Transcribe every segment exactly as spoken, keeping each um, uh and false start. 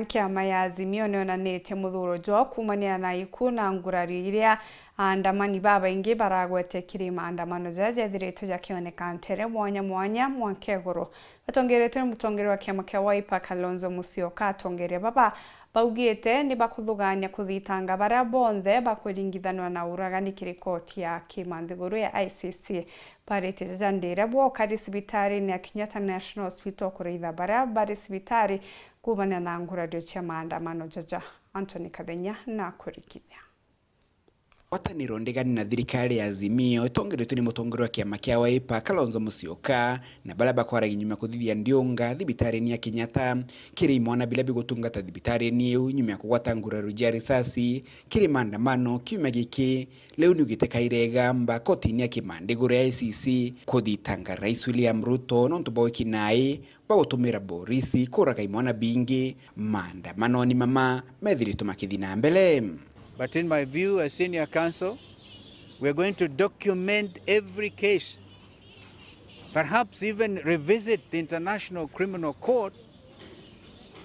Kiama ya Azimio nionanitie muthuro jwao kuumania na iku na ngurario iria aandamani babaingi baragwete kiri maandamano jaria jethiritwe jakioneka ntere mwanya mwanya mwanka iguru. Batongeretwe ni mutongeria wa kiama kia Wiper, Kalonzo Musyoka. Atongeria baba baugite ni bakuthugania kuthitanga baria bonthe bakwiringithanua na uragani kiri koti ya kimanthiguru ya I C C. Baritie jaja ndire bwokari cibitarine ya Kenyatta National Hospital kuritha baria bari cibitari kuumania na ngurario cia maandamano jaja. Anthony Kathenya na kurikithia. Ngwataniro ndigani na thirikari ya Azimio itongeretwe ni mutongeria wa kiama kia Wiper, Kalonzo Musyoka, na baria bakwaragia nyuma ya kuthithia ndiunga thibitarine ya Kenyatta kiri imwana biria bigutungata thibitarine iu nyuma ya kugwata ngurario cia risasi kiri maandamano kiumia giki. Riu niugite kairega mba kotini ya kimanthiguru ya I C C kuthitanga Rais William Ruto nontu bwa wiki nai bwa gutumira borisi kuraga imwana bingi, maandamanoni mama methiritwe makithi na mbere. But in my view, as senior counsel, we are going to document every case, perhaps even revisit the International Criminal Court,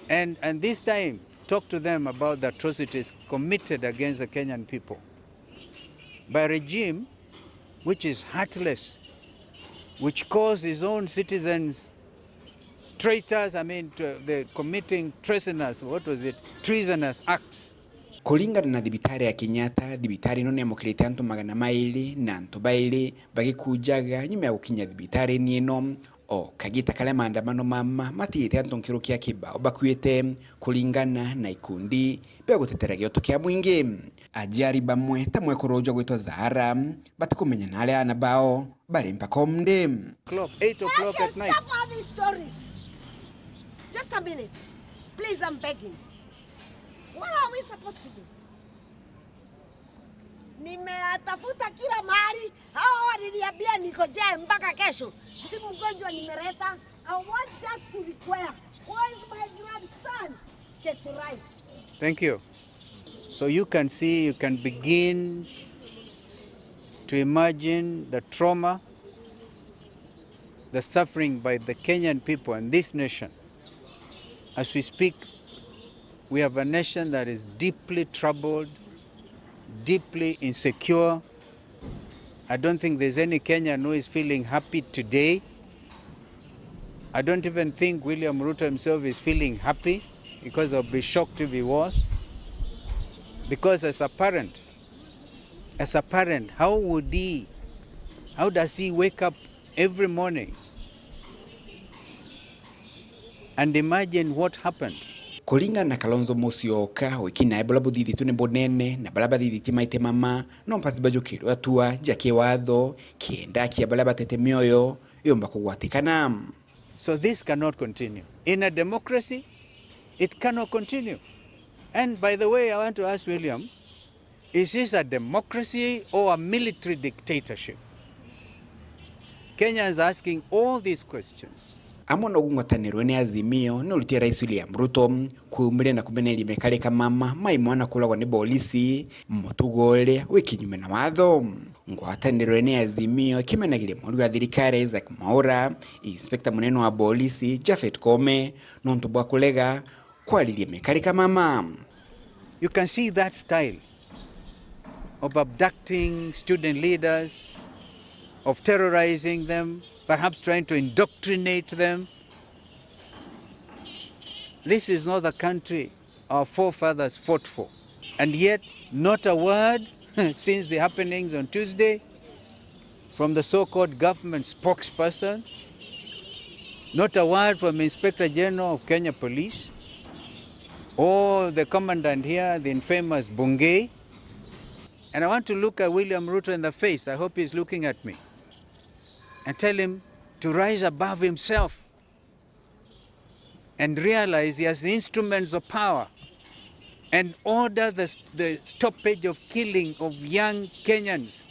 and, and this time talk to them about the atrocities committed against the Kenyan people by a regime which is heartless, which calls his own citizens traitors, I mean, to the committing treasonous, what was it? Treasonous acts. Kuringana na thibitari ya Kenyatta, thibitari ino niamukirite antu magana mairi na antu bairi bagikujaga nyuma ya gukinya thibitari-ini ino. O kagita karia maandamano mama matigite antu nkiruki ya kibao bakuite, kuringana na ikundi bia gutetera gioto kia mwingi. Ajari bamwe ta mwekuru uju ugwitwa Zahara batikumenya na aria aana bao bari mpaka umndi. O'clock, eight o'clock at night. Stop all these stories. Just a minute. Please, I'm begging. What are we supposed to do? Nimeyatafuta kila mahali. Hawa waliniambia niko jail mpaka kesho. Si mgonjwa nimeleta. I want just to require. Where is my grandson? Get right. Thank you. So you can see, you can begin to imagine the trauma, the suffering by the Kenyan people and this nation. As we speak, we have a nation that is deeply troubled, deeply insecure. I don't think there's any Kenyan who is feeling happy today. I don't even think William Ruto himself is feeling happy, because I'll be shocked if he was. Because as a parent, as a parent, how would he, how does he wake up every morning and imagine what happened? Kuringana na Kalonzo Musyoka, wiki nae buria buthithitue ni bunene na baria bathithitie maite mama no mpasi bajukirwe atua ja kiwatho, kienda kia baria batete mioyo yumba kugwatikana. So this cannot continue. In a democracy, it cannot continue. And by the way, I want to ask William, is this a democracy or a military dictatorship? Kenyans are asking all these questions. Amwe nogu ngwataniro ni Azimio ni urutie Rais William Ruto kuumire na kumeneria mikarika mama mai mwana kuragwa ni bolisi, mutugo uria wi kinyume na watho. Ngwataniro ni Azimio ikimenagiria mwari wa thirikari Isaac Mwaura, inspector munene wa bolisi Japhet Koome, nontu bwa kurega kwariria mikarika mama. You can see that style of abducting student leaders, of terrorizing them, perhaps trying to indoctrinate them. This is not the country our forefathers fought for. And yet, not a word since the happenings on Tuesday from the so-called government spokesperson, not a word from Inspector General of Kenya Police, or the commandant here, the infamous Bungei. And I want to look at William Ruto in the face, I hope he's looking at me, and tell him to rise above himself and realize he has instruments of power and order the, the stoppage of killing of young Kenyans.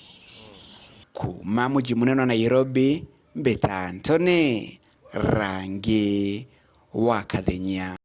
Kuuma muji munene wa Nairobi, mbita Anthony Rangi wa Kathenya.